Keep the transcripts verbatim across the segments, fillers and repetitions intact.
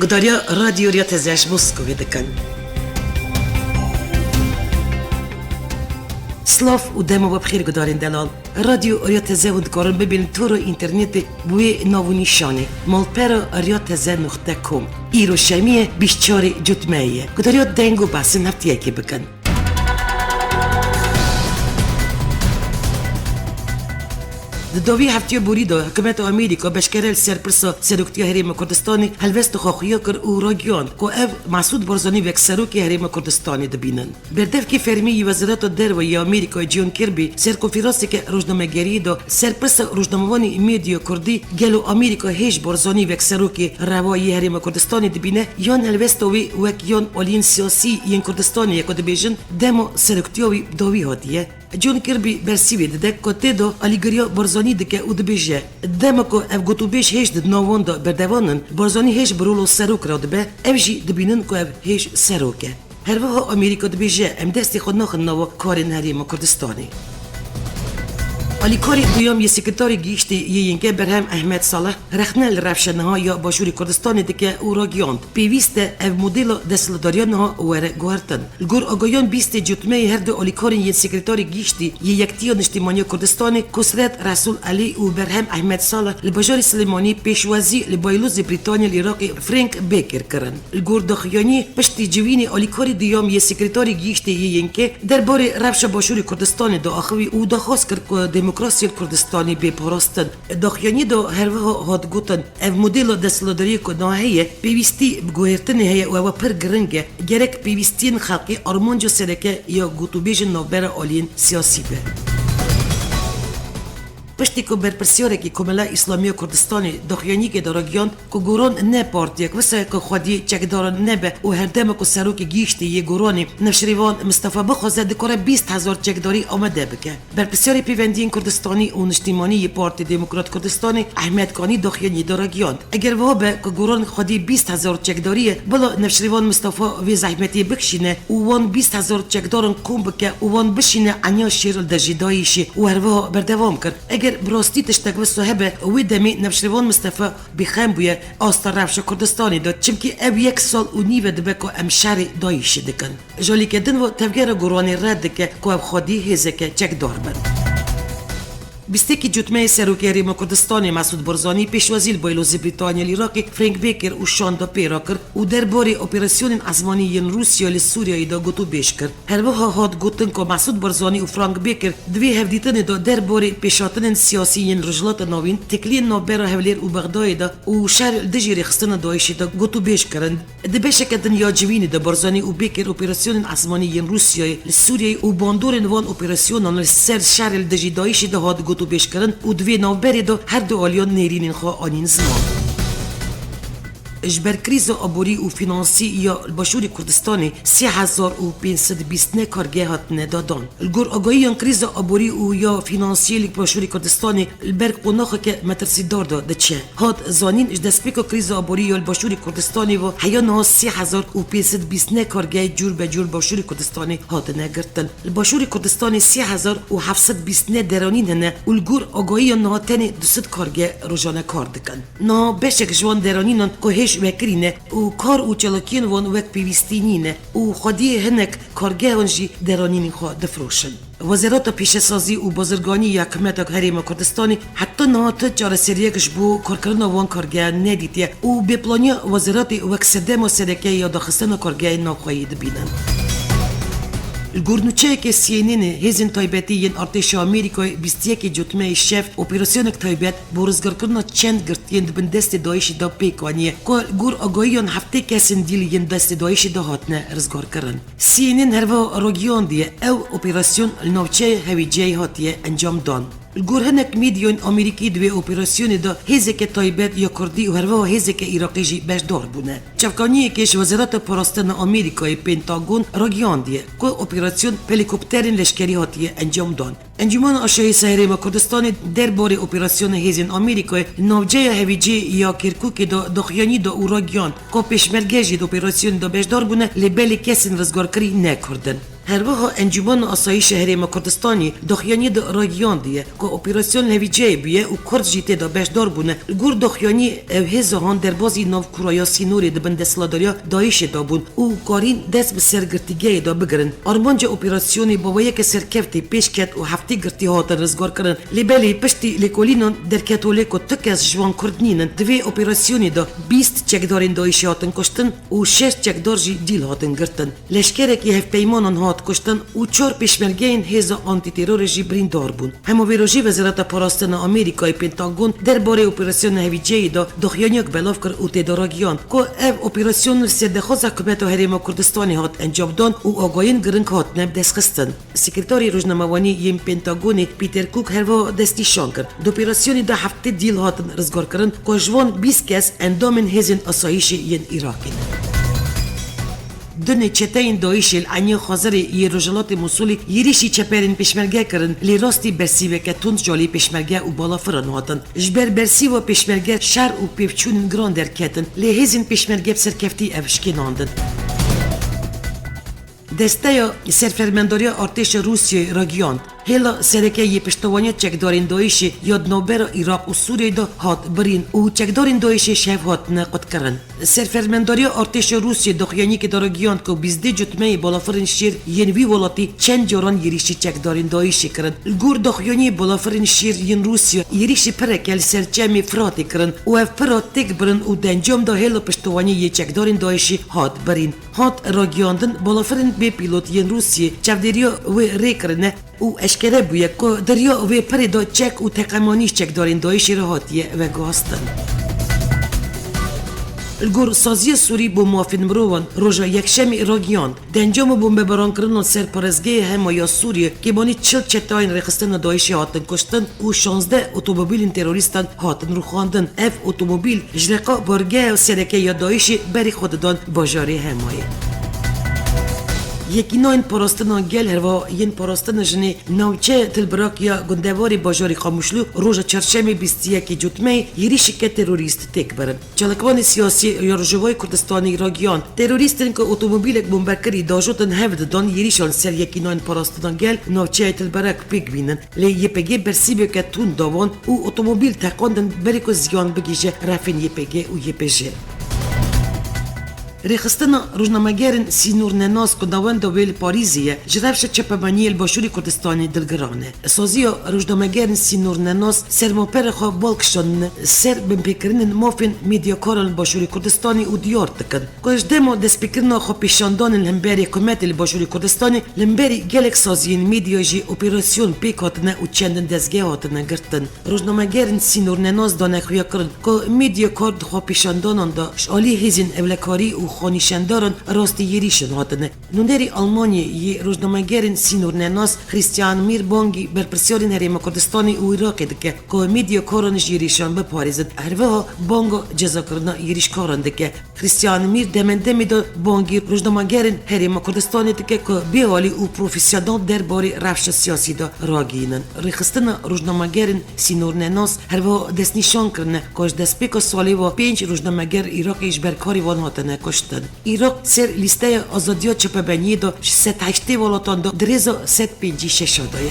Gudariya Radyo Riya Teze ji Moskovê dikin. Silav û dema we bi xêr gudarên delal. Radyo Riya Teze hûn dikarin bibînin tora înternetê bi wê nav û nîşanê malpera riya teze nuqte com. Îro şemiyê bîst çarê cotmeyê ye. Gudariya deng û behsên heftiyekê bikin. Di dawî heftiya borî de hikûmeta Amerîka beşkere li ser pirsa seroktiya Herêma Kurdistanê helwesta xwe xuya kir û ragihand ku ev Mesûd Barzanî wek serokê Herêma Kurdistanê dibînin. Berdevkê fermî yê Wezareta Derve yê Amerîkayê John Kirby ser konferanseke rojnamegeriyê de ser pirsa rojnamevanê Medya Kurdî gelo Amerîka hêj Barzanî wek serokê reva yê Herêma Kurdistanê dibîne yan helwesta wê wek yan aliyên siyasî yên Kurdistanê ye ku dibêjin dema seroktiya wî dawî hatiye. John Kirby bersî wê dide ku tê de alîgiriya Barzanî dike û dibêje, dema ku ev gotûbêj hêj di nav wan de berdewam in, Barzanî hêj bi rola serok re dibe, ev jî dibînin ku ev hêj serok e. Her wiha Amerîka dibêje, em destê xwe naxin nava karên Herêma Kurdistanê. Alîkarê duyem yê Sekreterê Gihîştê yê Yênke Berhem Ehmed Salih rexne li rewşa niha ya Başûrê Kurdistanê dike û ragihand, pêwîst e ev modela desthilatdariya niha were guhertin. Li gor agahiyan bîstê cotmeyê her du alîkarên yên Sekreterê Gihîştê yê Yektiya Niştîmaniya Kurdistanê Kusret Resûl Elî û Berhem Ehmed Salih li bajarê Silêmaniyê pêşwazî li Baylozê Brîtanya li Iraqê Frank Baker kirin. Li gor daxuyaniyê piştî civînê alîkarê duyam yê Sekreterê Gihîştê yê Yênkê derbarê rewşa Başûrê Kurdistanê diaxivî û daxwaz kir ku demokrasiyê li Kurdistanê bê parastin. Daxuyaniyê de her wiha hat gotin, ev modela desthilatdariyê ku niha heye, pêwîstî bi guhertinê heye û ew pir giring e. Gerek pêwîstiyên xelkê armanca sereke ya gotûbêjên navbera aliyên siyasî be. Piştî ku berpirsiyarek yê Komela Îslamî ya Kurdistanê daxuyaniyekê de ragihand ku Goran ne partiyek wisa ye ku xwediyê çekdaran nebe û her dema ku serokê gihîştê yê Goranê Newşirêvan Mistefa bixwaze, dikare bîst hezar çekdarî amade bike. Berpirsiyarê Pêvendiyên Kurdistanî û Niştîmanî yê Partê Demokrat Kurdistanê Ehmed Kanî daxuyaniyê de ragihand, eger wiha be ku Goran xwedî bîst hezar çekdarî ye, bila Newşirêvan Mistefa vê zehmetiyê bikişîne û wan bîst hezar çekdaran kom bike û wan bişîne eniya şer li dijî DAIŞê û her wiha berdewam kir. Eger bi rastî tiştek wisa hebe, wê demê Newşirêvan Mistefa bêxem bûye asta rewşa Kurdistanê de, çimkî ev yek sal û nîv e dibe ku em şerê DAIŞê dikin. Ji alîkê din ve tevgera Goranê red dike ku ev xwedî hêzeke çekdar bin. Bîstekî cotmeyê Serokê Herêma Kurdistanê Mesûd Barzanî pêşwazî li Baylozê Brîtanya li Iraqê Frank Baker û şanda pê re kir û derbarê operasyonên ezmanî yên Rûsya li Sûriyeyê de gotûbêj kir. Her wiha hat gotin ku Mesûd Barzanî û Frank Baker di vê hevdîtinê de derbarê pêşhatinên siyasî yên Rojhilata Navîn, têkiliyên navbera Hewlêr û Bexdayê de û şer li dijî rêxistina DAIŞê de gotûbêj kirin. Di beşeke din ya civînê de Barzanî û Baker operasyonên esmanî yên Rûsyayê li Sûriyeyê û bandorên van operasyonan li ser şerê li dijî DAIŞê de hat gotûbêjkirin û di vê navberê de her du aliyan nêrînên xwe anîn ziman. Ji ber krîza aborî û fînansî ya li Başûrê Kurdistanê sê hezar û pênc sed bîst ne kargeh hatine dadan. Li gor agahiyan krîza aborî û ya fînansiyê li Başûrê Kurdistanê li ber qonaxeke metirsîdar de diçe. Hat zanîn, ji destpêka krîza aborî ya li Başûrê Kurdistanê ve heya niha sê hezar û pênc sed bîst ne kargehê cûr be cûr Başûrê Kurdistanê hatine girtin. Li Başûrê Kurdistanê sê hezar û heft sed bîst ne deranîn hene û li gor agahiya niha tenê du sed kargeh rojane kar dikin. Niha beşek ji wan deranînan ku hêj vekirî ne û kar û çalakiyên wan wek pêwîstî nîne û xwediyê hinek kargehan jî deranînên xwe difiroşin. Wezareta Pêşesazî û Bazirganî ya Hikûmeta Herêma Kurdistanê heta niha tu çareseriyek ji bo karkirina wan kargehan nedîtiye û bêplaniya wezaretê wek sedema sereke ya daxistina kargehên navxweyî dibînin. Li gor nûçeyeke C N N ê, hêzên taybetî yên artêşa Amerîkayê bîst yekê cotmeyê şev operasyonek taybet bo rizgarkirina çend girtiyên di bin destê DAIŞê de pêk aniye, ku li gor agahiyan heftê kesên dîl yên destê DAIŞê de hatine rizgarkirin. C N N her wiha ragihandiye, ew operasyon li navçeyê Hewîceyê hatiye encamdan. Li gor hinek medyayên Amerîkî di wê operasyonê de hêzeke taybet ya Kurdî û her wiha hêzeke Iraqî jî beşdar bûne. Çavkaniyekê ji Wezareta Parastina Amerîkayê Pentagon ragihandiye ku operasyon bi helîkopterên leşkerî hatiye encamdan. Encûmena Aşayîşa Herêma Kurdistanê derbarê operasyona hêzên Amerîkayê li navçeya Hewîcê ya Kîrkûkê de daxuyanî da û ragihand ku pêşmerge jî di operasyonê de beşdar bûne, lê belê kesên rizgarkirî ne Kurd in. Her wiha Encûmena Asayîşê Herêma Kurdistanê daxuyaniyê de ragihandiye ku operasyon li hevî cihê bûye û Kurd jî tê de beşdar bûne. Li gor daxuyaniyê ew hêza han derbazî navkûraya sînorê di bin desthilatdariya DAIŞê de bûn û karîn dest bi ser girtîgehê de bigirin. Armanca operasyonê baweyeke serkevtî pêş ket û heftê girtî hatin rizgarkirin. Lê belê piştî lêkolînan derket holê ku tu kes ji wan Kurd nînin. Di vê operasyonê de bîst çekdarên DAIŞê hatin kuştin û şeş çekdar jî dîl hatin girtin. Leşkerekî hevpeymanan hat kuştin û çar pêşmergeyên hêza antîterorê jî birîndar bûn. Hema vê rojê Wezareta Parastina Amerîkayê Pentagon derbarê operasyona hevîceyê de daxuyaniyek belav kir û tê de ragihand ku ev operasyon li ser daxwaza Hikûmeta Herêma Kurdistanê hat encamdan û agahiyên giring hatine bidestxistin. Sekreterê Rojnamevanî yên Pentagonê Peter Cook herwiha destnîşan kir, di operasyonê de heftê dîl hatin rizgarkirin ku ji wan bîst kes endamên hêzên asayîşê yên Iraqê ne. Dunê çeteyên DAIŞê li Eniya Xwezirê yê rojhilatê Mûsulê yêrîşî çeperên pêşmerge kirin, lê rastî bersîveke tund ji alî pêşmerge û balafiran hatin. Ji ber bersîva pêşmerge şer û pêvçûnên giran derketin, lê hêzên pêşmerge bi serkeftî ev şikênandin. Desteya Serfermendariya Artêşa Rûsiyayê ragihand, hêla sereke yê piştevaniya çekdarên DAIŞê ya di navbera Iraq û Sûriyeyê de hat birîn û çekdarên DAIŞê ji hev hatine qutkirin. Serfermendariya Artêşa Rûsiyê daxuyaniyekê de ragihand ku bîst dê cotmeyê balafirên şêr yên vî welatî çend caran yêrîşî çekdarên DAIŞê kirin. Li gor daxuyaniyê balafirên şêr yên Rûsya yêrîşî pireke li ser çemê Firatê kirin û ev pira têk birin û di encam de hêla piştevaniya yê çekdarên DAIŞê hat birîn. Hat ragihandin, balafirên bê pîlot yên Rûsiyê çavdêriya wê rê kirine û eşkere bûye ku di riya wê pirê de çek û teqemanî ji çekdarên DAIŞê re hatiye veguhastin. Li gor Saziya Sûrî bo Mafên Mirovan roja Yekşemê ragihand, di encama bombebarankirina li ser parêzgehê Hema ya Sûriyê kêmanî çil çeteyên rêxistina DAIŞê hatin kuştin û şazdeh otomobîlên terorîstan hatin rûxandin. Ev otomobîl ji reqa bargeha sereke ya DAIŞê berê xwe didan bajarê Hemayê. Yekînayên Parastina Gel herwiha yên Parastina Jinê navçeya Tilbirak ya gundewarê bajarê Qamişlo roja çarşemê bîst û yekê cotmeyê yêrîşeke terorîst têk birin. Çalakvanê siyasî ya Rojavayê Kurdistanê ragihand, terorîstên ku otomobîlek bombe kirî dajotin hev didan yêrîşan ser Yekînayên Parastina Gel navçeya Tilbirak pêk bînin. Lê Y P G bersîveke tund da wan û otomobîl teqandin berê ku ziyan bigihîje refên Y P G û Y P J. Rêxistina rojnamegerên Sînor Nenas ku navenda wê li Parîzê ye, ji rewşa çapemeniyê li Başûrê Kurdistanê dilgiran e. Saziya rojnamegerên Sînor Nenas sermapera xwe bal kişandine ser binpêkirinên mafên medyakaran li Başûrê Kurdistanê û diyar dikin, ku ji dema destpêkirina xwepêşandanên li hemberî hikûmetê li Başûrê Kurdistanê li hemberî gelek saziyên medya jî operasyon pêk hatine û çendin dezgeh hatine girtin. Rojnamegerên Sînor Nenas dane xuyakirin ku medyakar di xwepêşandanan de ji alî hêzên ewlekarî û xwenîşendaran rastî yêrîşan hatine. Nûnerê Almanyê yê rojnamegerên Sînor Nenas Christian Mîr bangî berpirsiyarên Herêma Kurdistanê û Iraqê dike ku medyakaran ji yêrîşan biparêzin. Her wiha banga cezakirina yêrîşkaran dike. Christian Mîr demendemê de bangî rojnamegerên Herêma Kurdistanê dike ku bêhalî û profesyonel derbarê rewşa siyasî de ragihînin. Rêxistina rojnamegerên Sînor Nenas her wiha destnîşan kirine ku ji destpêka salê ve pênc rojnameger Iraqê ji ber karê wan hatine kuştin. Iraq ser lîsteya azadiya çapemeniyê de ji sed heştê welatan de di rêza sed pêncî şeş de ye.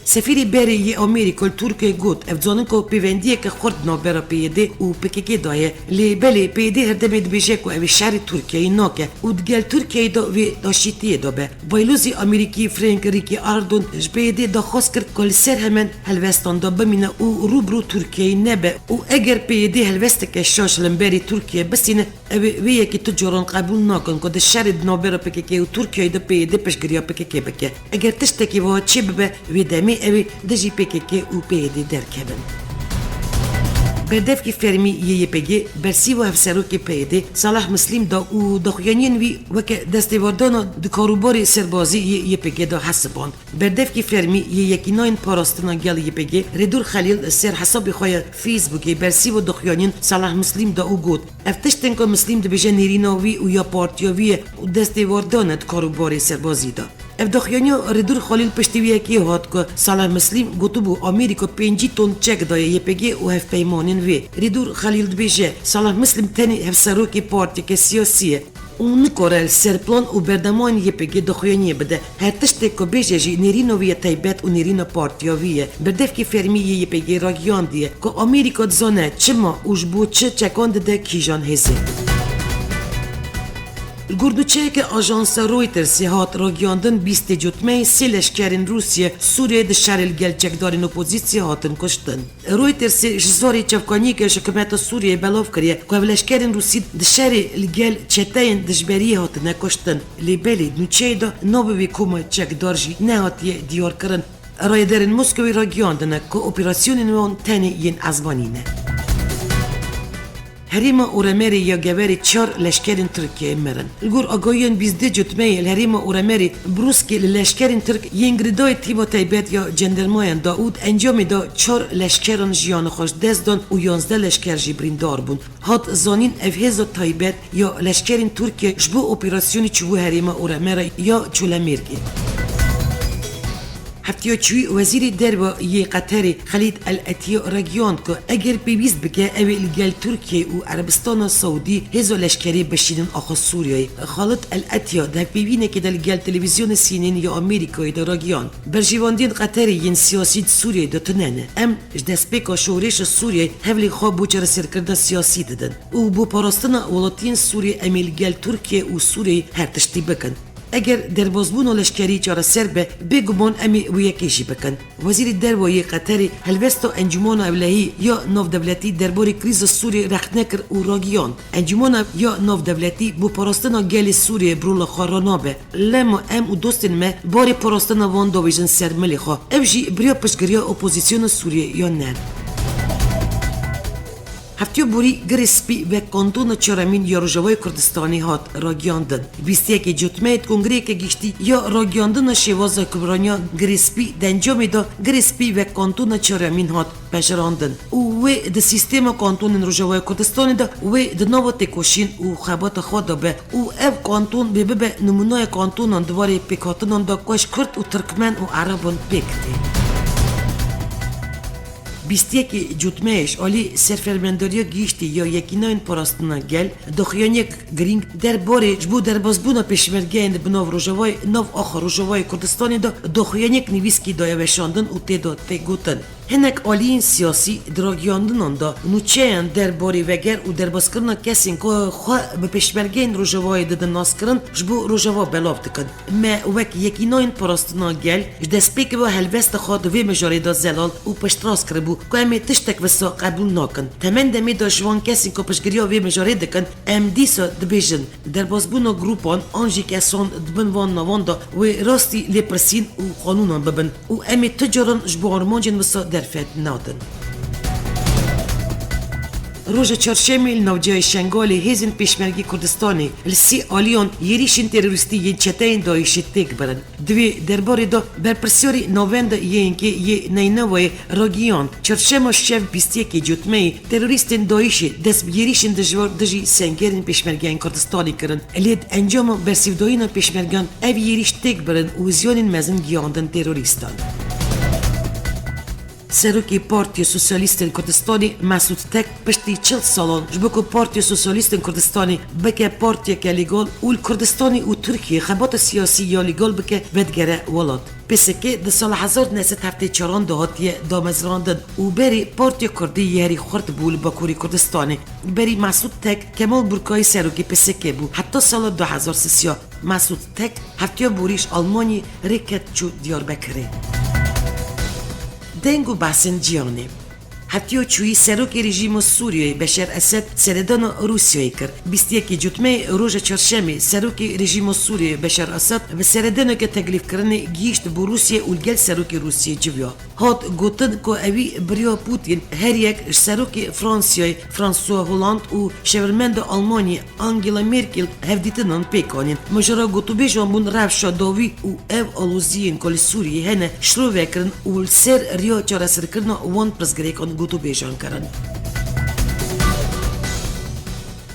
Sefîrê berê yê Amerîka li Tirkiyeyê got, ev dizanin ku pêvendiyeke xurt di navbera P Y D û P K K de ye. Lê belê P Y D herdemê dibêje ku ew ê şerê Tirkiyeyê nake û digel Tirkiyeyê de wê daşîtiyê de be. Baylozê Amerîkî Frank Ricky Ardon ji P Y D daxwaz kir ku li ser hemen helwestan de bimîne û rû bi rû Tirkiyeyê nebe û eger P Y D helwesteke şaş li hemberî Tirkiyeyê bistîne, ew ê vê yekê tu caran qebûl nakin ku di şerê di navbera P K K û Tirkiyeyê de P Y D piştgiriya P K K bike. Eger tiştekî wiha çê bibe, wê demê ew ê dijî P K K û P Y D derkevin. Berdevkê fermî yê Y P G bersîva hevserokê P Y D Salah Muslim da û daxuyaniyên wî weke destêwerdana di karûbarê serbazî yê Y P G de hesiband. Berdevkê fermî yê Yekînayên Parastina Gel Y P G Rêdûr Xelîl li ser hesabê xwe ya Facebookê bersîva daxuyaniyên Salah Muslim da û got, ev tiştên ku Muslim dibêje nêrîna wî û ya partiya wî ye û destêwerdane di karûbarê serbazî de. Ev daxuyaniya Rêdûr Xelîl piştî wê yekê hat ku Salah Muslim gotibû Amerîka pêncî ton çek daye Y P G û hevpeymanên wê. Rêdûr Xelîl dibêje, Salah Muslim tenê hevserokê partiyeke siyasî ye. Û nikare li ser plan û berdewamiyên Y P G daxuyaniyê bide. Her tiştê ku bêje jî nêrîna wî ye taybet û nêrîna partiya wî ye. Berdevkê fermî yê Y P G ragihandiye ku Amerîka dizane çima û ji bo çi çekan dide kîjan hêzê. Li gor nûçeyeke ajansa Reutersê hat ragihandin, bîstê Cotmeyê sê leşkerên Rûsya Sûriyeyê di şerê li gel çekdarên opozîsyê hatin kuştin. Reutersê ji zarê çavkaniyeke ji hikûmeta Sûriyeyê belav kiriye ku ev leşkerên Rûsî di şerê li gel çeteyên dijberiyê hatine kuştin. Lê belê di nûçeyê de navê wê koma çekdar jî nehatiye diyarkirin. Rayedarên Moskowê ragihandine ku operasyonên wan tenê yên ezmanî ne. Herêma Oremerê ya Geverê çar leşkerên Tirkiyeyê mirin. Li gor agahiyên bîst dê Cotmeyê li herêma Oremerê Brûskê li leşkerên Tirk yên girêdayî tîma taybet ya cendermayan da û di encamê de çar leşkeran jiyana xwe ji dest dan û yanzdeh leşker jî birîndar bûn. Hat zanîn, ev hêza taybet ya leşkerên Tirkiye ji bo operasyonê çûbû herêma Oremera ya Çolemêrgê. Heftiya çûyî Wezîrê Derve yê Qeterê Xelîd El Etiya ragihand ku eger pêwîst bike, ew ê li gel Tirkiye û Erebistana Saûdî hêza leşkerî bişînin axa Sûriyeyê. Xalid El Etiya di hevpeyvînekê de li gel televîzyona C N N ya Amerîkayê de ragihand, berjewendiyên Qeterê yên siyasî di Sûriyeyê de tune ne. Em ji destpêka şorêşa Sûriyeyê hewlê xwe bo çareserkirina siyasî didin û bo parastina welatiyên Sûriyê em ê li gel Tirkiye û Sûriyeyê her tiştî bikin. Eger derbasbûna leşkerî çareser be, bêguman em ê wê yekê jî bikin. Wezîrê Derve yê Qeterê helwesta Encûmana Ewlehî ya Navdewletî derbarê krîza Sûriyê rexne kir û ragihand, Encûmana ya Navdewletî bo parastina gelê Sûriyê bi rola xwe ranabe. Lema em û dostên me barê parastina wan davêjin ser milê xwe. Ev jî bi riya piştgiriya opozîsyona Sûriyê ya ne. Heftiya borî Girê Spî wek kantona çaremîn ya Rojavayê Kurdistanê hat ragihandin. Bîst yekê Cotmeyê di kongreyeke giştî ya ragihandina şêwaza hukimraniya Girê Spî di encamê de Girê Spî wek kantona çaremîn hat pejirandin û wê di sîstema kantonên Rojavayê Kurdistanê de wê di nava têkoşîn û xebata xwe de be û ev kanton bê bibe nimûnaya kantonan di warê pêkhatinan de ku ji Kurd û Tirkmen û Ereban pêk tê. Bîst yekê Cotmeyê ji alî Serfermendariya Gihîştî ya Yekînayên Parastina Gel daxuyaniyek girîng derbarê ji bo derbasbûna pêşmergeyên di nav Rojavayê, nav axa Rojavayê Kurdistanê de daxuyaniyek nivîskî daye weşandin û tê de tê gotin, hinek aliyên siyasî di ragihandinan de nûçeyan derbarê veger û derbaskirina kesên ku xwe bi pêşmergeyên Rojavayê didin naskirin ji bo Rojava belav dikin. Me wek Yekînayên Parastina Gel ji destpêkê ve helwesta xwe di vê mijarê de zelal û piştrast kiribû ku em ê tiştek wisa qebûl nakin. Temen demê de ji wan kesên ku piştgiriya vê mijarê dikin, em dîsa dibêjin, derbasbûna grûpan an jî kesan di bin van navan de wê rastî lêpirsîn û qanûnan bibin û em ê tu caran ji bo armancên wisa derfet nadin. Roja çarşemê li navçeya Şengalê hêzên pêşmergî Kurdistanê li sê aliyan êrîşên terorîstî yên çeteyên DAIŞê têk birin. Di vê derbarê de berpirsyarê Navenda Y N K'ê yê Neynewayê ragihand, çarşema şev bîst yekê Cotmeyê terorîstên DAIŞê dest bi êrîşên dijwar dijî sengerên pêşmergeyên Kurdistanê kirin. Lê di encama bersîvdayîna pêşmergan ev êrîş têk birin û ziyanên mezin gihandin terorîstan. Serokê Partiya Sosyalîstên Kurdistanê Mesûd Tek piştî çil salan ji bo ku Partiya Sosyalîstên Kurdistanê bike partiyeke legal û li Kurdistanê û Tirkiyeyê xebata siyasî ya legal bike, vedigere welat. P S K di sala hezar neh sed heftê çaran de hatiye damezrandin û berê partiya kurdî yê herî xurt bû li Bakurê Kurdistanê. Berî Mesûd Tek, Kemal Burkayî serokê P S K bû. Heta sala du hezar sisiya Mesûd Tek heftiya borî ji Almanyê rê ket çû Diyarbekirê. Deng û behsên cîhanê. Heftiya çûyî serokê rejîma Sûriyeyê Beşar Esed seredana Rûsyayê kir. Bîst yekê Cotmeyê, roja çarşemê, serokê rejîma Sûriyeyê Beşar Esed bi seredaneke teklîfkirinê gihîşt bo Rûsiyê û li gel serokê Rûsiyê civiya. Hat gotin ku ewî bi riya Putin her yek ji serokê Fransiyayê François Hollande û şêwirmenda Almanyê Angela Merkel hevdîtinan pêk anîn. Mijara gotûbêjan bûn rewşa dawî û ev aloziyên ku li Sûriyeyê hene şirove kirin û li ser riya çareserkirina wan pirsgirêkan gotûbêjan kirin.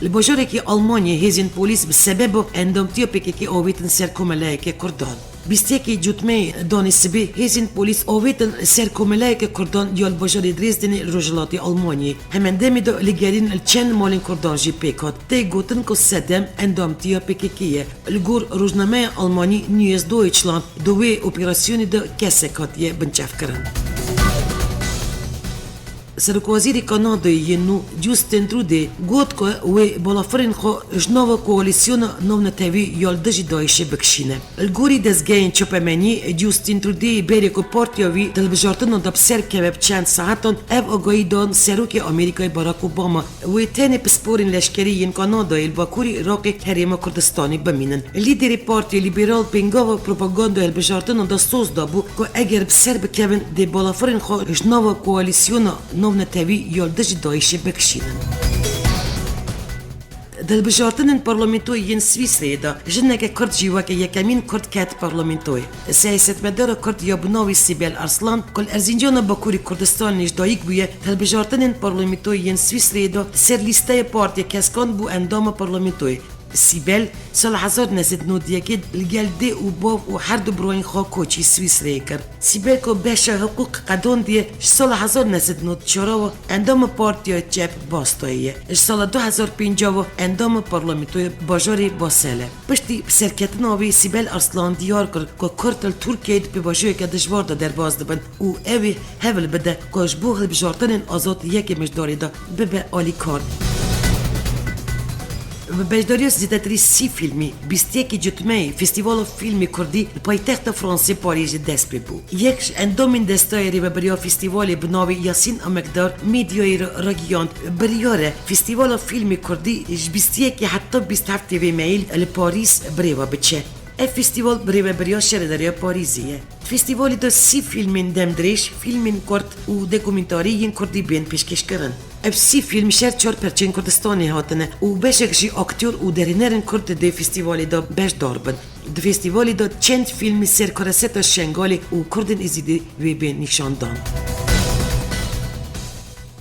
Li bajarekî Almanyayê hêzên polîs bi sebeba endamtiya P K K avêtin ser komeleyeke Kurdan. Bîst yekê Cotmeyê danê sibê hêzên polîs avêtin ser komeleyeke Kurdan ya li bajarê Dresdenê li rojhilatê Almanyayê. Hemen demê de ligerîn li çend malên Kurdan jî pêk hat. Tê gotin ku sedem endamtiya P K K ye. Li gor rojnameya Almanî Neue Deutschland, di wê operasyonê de kesek hatiye binçavkirin. Serokwezîrê Kanadayê yê nû Justin Trudeau got ku wê balafirên xwe ji nava koalîsyona navnetewî ya li dijî DAIŞê bikişîne. Li gorî dezgehên çapemeniyê, Justin Trudeau berê ku partiya wî di hilbijartinan de bi ser keve bi çend saetan, ev agahî dan Serokê Amerîkayê Barack Obama. Wê tenê pisporên leşkerî yên Kanadayê li bakurî Iraqê Herêma Kurdistanê bimînin. Lîderê Partiya Lîberal pêngava propagandaya hilbijartinan de soz dabû ku eger bi ser bikevin, dê balafirên xwe ji nava koalîsyona navnetewî ya li dijî DAIŞê bikişînin. Di hilbijartinên parlamentoyê yên Swîsreyê de jineke Kurd jî weke yekemîn Kurd ket parlamentoyê. Siyasetmedara Kurd ya bi navê Sîbel Arslan, ku li Erzincana Bakurî Kurdistanê ji dayik bûye, di hilbijartinên parlamentoyê yên Swîsreyê de ser lîsteya partiya keskan bû endama parlamentoyê. Sîbel sala hezar neh sed nod yekê li gel dê û bav û her du birayên xwe koçî Swîsreyê kir. Sîbel ku beşa hiqûq qedandiye, ji sala hezar neh sed nod çar ve endama partiya çep Bastayê ye. Ji sala du hezar pênc ve endama parlamentoya bajarê Basel e. Piştî bi serketina wê Sîbel Arslan diyar kir ku Kurd li Tirkiyeyê di pêvajoyeke dijwar de derbas dibin û ew ê hewl bide ku ji bo hilbijartinên azad yekê mijdarê de bibe alîkar. Bi beşdariya zêdetirî sî fîlmî, bîst yekê Cotmeyê Festîvala Fîlmê Kurdî li paytexta Fransê Parîsê dest pê bû. Yek ji endamên destayê rêvebiriya festîvalê bi navê Yasîn Amekdar medyayê re ragihand, biryar e Festîvala Fîlmê Kurdî ji bîst yekê heta bîst heftê vê meyî li Parîs birêve biçe. Ev festîval bi rêvebiriya Şaredarîya Parîsê ye. Di festîvalê de sî fîlmên demdirêj, fîlmên kurt û dokumentarî yên kurdî bên pêşkêşkirin. Ev sî fîlm ji her çar perçeyên Kurdistanê hatine û beşek jî aktyor û derhênerên kurd dê festîvalê de beşdar bin. Di festîvalê de çend fîlm li ser kareseta Şengalê û Kurdên Êzidî wê bên nîşandan.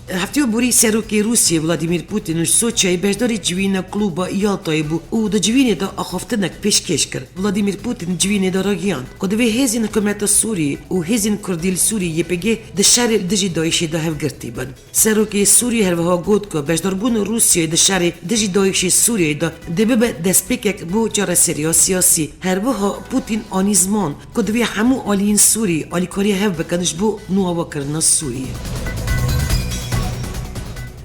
Hefteya borî Serokê Rûsiyê Vladimir Putin ji Soçiyê beşdarî civîna Klûba Yaltayê bû û di civînê de axaftinek pêşkêş kir. Vladimir Putin civînê de ragihand ku divê hêzên hikûmeta Sûriyê û hêzên Kurdî li Sûriyê Y P G di şerê li dijî DAIŞê de hevgirtî bin. Serokê Sûriyê her wiha got ku beşdarbûna Rûsiyayê di şerê dijî DAIŞê Sûriyeyê de dê bibe destpêkek bo çareseriya siyasî. Her wiha Putin anî ziman ku divê hemû aliyên Sûrî alîkarî hev bikin ji bo nûavakirina Sûriyê.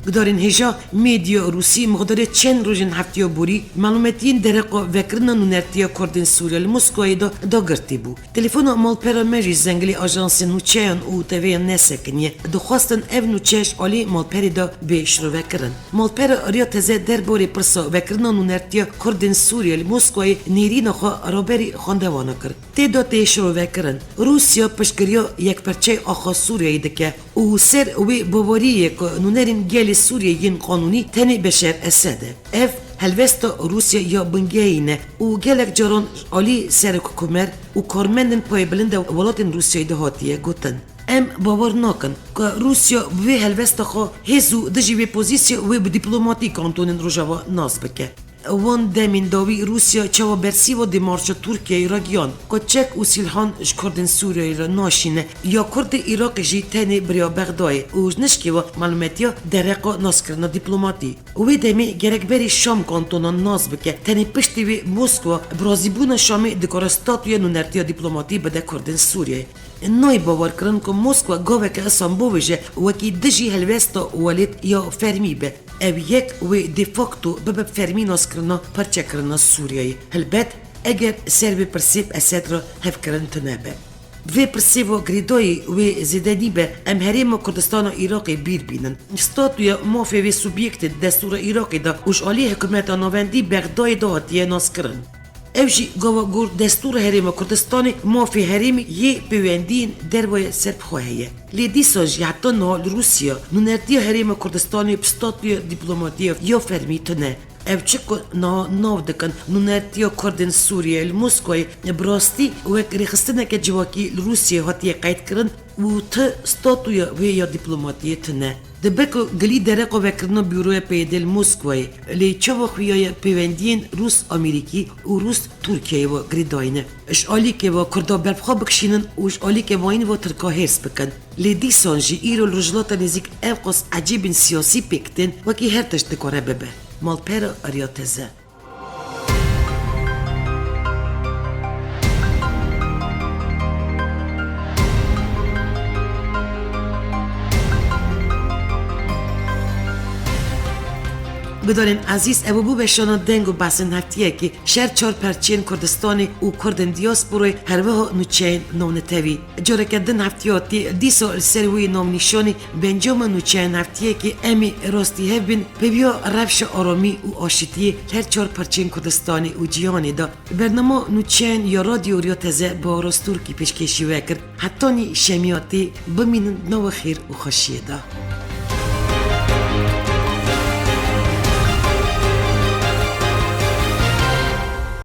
Gudarên hêja medya Rûsî mixdarê çend rojên hefteya borî malûmetiyên dereqa vekirina nûnertiya Kurdên Sûrî li Moskowayê de dagirtî bû. Telefona malpera me jî zengilê ajansên nûçeyan û T V'yan nesekiniye. Dixwestin ev nûçe ji alî malperê de bê şirovekirin. Malpera riya teze derbarê pirsa vekirina nûnertiya Kurdên Sûriyê li Moskowayê nêrîna xwe raberî xwendevanan kir. Tê de tê şirovekirin. Rûsya piştgiriya yekperçeyê axa Sûriyeyê dike û ser wê baweriyê ku nûnerên gelê Sûriyê yên qanûnî tenê Beşer Esed e. Ev helwesta Rûsya ya bingehîn e û gelek caran alî serokkomer û karmendên paybilind de welatên Rûsyayê de hatiye gotin. Em bawer nakin ku Rûsya bi vê helwesta xwe hêz û dijî vê pozîsya wê bi dîplomatî kantonên Rojava nas bike. Wan demên dawî Rûsya çawa bersîva demarşa Tirkiyeyê ragihand ku çek û sîlhan ji Kurdên Sûriyeyê re naşîne, ya Kurdê Iraqê jî tenê bi riya Bexdayê û ji nişkê ve malûmetiya dereqa naskirina dîplomatî. Wê demê gerek berê Şam kantonan nas bike, tenê piştî wê Moskwa bi razîbûna Şamê dikare statûya nûnertiya dîplomatî bide Kurdên Sûriyeyê. Nayê bawerkirin ku Moskwa gaveke isan bivêje wekî dijî helwesta welêt ya fermî be. Ew yek wê de facto bibe fermî naskirina parçekirina Sûriyeyê. Helbet eger ser vê pirsê bi Esed re hevkirin tune be. Vê pirsê ve girêdayî wê zêde nîbe, em Herêma Kurdistana Iraqê bîr bînin. Statûya mafê vê subyektê di destûra Iraqê de û ji alî hikûmeta navendî Bexdayê de hatiye naskirin. Ew jî gava gor destûra Herêma Kurdistanê mafê herêmê yê pêwendiyên derve ser bi xwe heye. Lê dîsa jî heta niha li Rûsya nûnertiya Herêma Kurdistanê bi statûya dîplomatî ya fermî tune. Ev çi ku na-, nav dikin, nûnertiya Kurdên Sûriyeyê li Moskowayê bi rastî wek rêxistineke civakî li Rûsiyeyê hatiye qeydkirin û ti statuya wê ya dîplomatiyê tune. Dibe ku gilî dereqa vekirina Buroya P Y D li Moskowayê, lê çawa xuya ye pêwendiyên Rûs-Amerîkî û Rûs-Tirkiyeyê ve girêdayî ne? Ji alîkê ve Kurda berf xwe bikişînin û ji alîkê vayîn ve Tirka hêrs bikin. Lê dîsan jî îro li Rojhilata Nêzîk ev qas ecêbên siyasî pêk tên, wekî her tişt dikare bibe. Malpera Arya Teze. Gudarên ezîz, ev bû weşana deng û behsên heftiyekê. Şer çar perçeyên Kurdistanê û Kurdên diyasporayê, her wiha nûçeyên navnetewî. Careke din heftiyatî dîsa li ser wê navnîşanî bi encama nûçeyên heftiyekê em ê rastî hev bin, pêviya rewşa aramî û aşitiyê li her çar perçeyên Kurdistanê û cîhanê de. Bernama nûçeyên ya Radyo Rûya Teze bi Aras Tûrkî pêşkêşî we kir. Hetanî şemiyatî bimînin di nava xêr û xweşiyê de.